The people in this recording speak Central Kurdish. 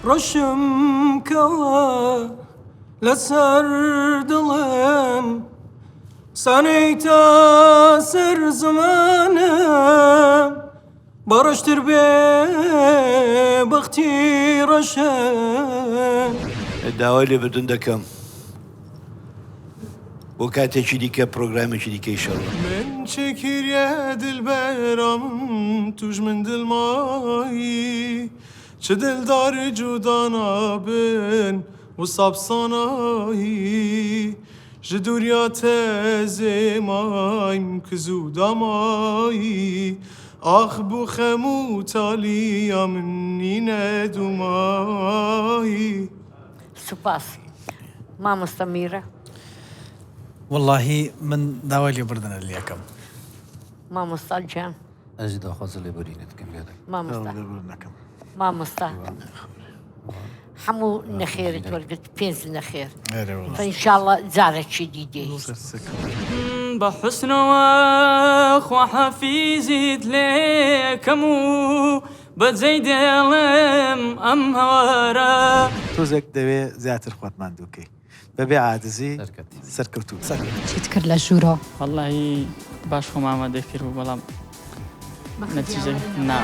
ڕەشم کەوە لەسەر دڵم سانەی تا سەر زمانم بە ڕەشتر بێ بەختی ڕەشە. داوای لێبردن دەکەم بۆ کاتێکی دیکە پرۆگرامێکی دیکە ئیشەڵا. من چ کریە دلبەرام توش من دل مایی چ دلدار جودا نابن و سابسانایی ژ دوریا تەزێ مایم کز و دامایی ئاخ بو خەم و تالیا من نینە دومایی. سوپاس مامۆستا میرە. وەڵاهی من داوای لێبوردنت لێکەم. مامۆستا گیان. ئەزی داخوازە لێبورینت کەم گەلەک. مامۆستا مامۆستا هەموو نەخێرت وەرگرت پێنج نەخێر ئینشاءاللە جارەکی دی دێی. بە حوسنەوە خواحافیزیت لێکەم و بەجێی دێڵم ئەم هەوارە. تۆزێک دەوێ زیاتر خۆت ماندوو کەی بەبێ عادزی سەرکەوتوو بی. چیت کرد لە ژوورۆ؟ وەڵاهی باش خۆم ئامادە کرد بوو بەڵام نەتیجە نا.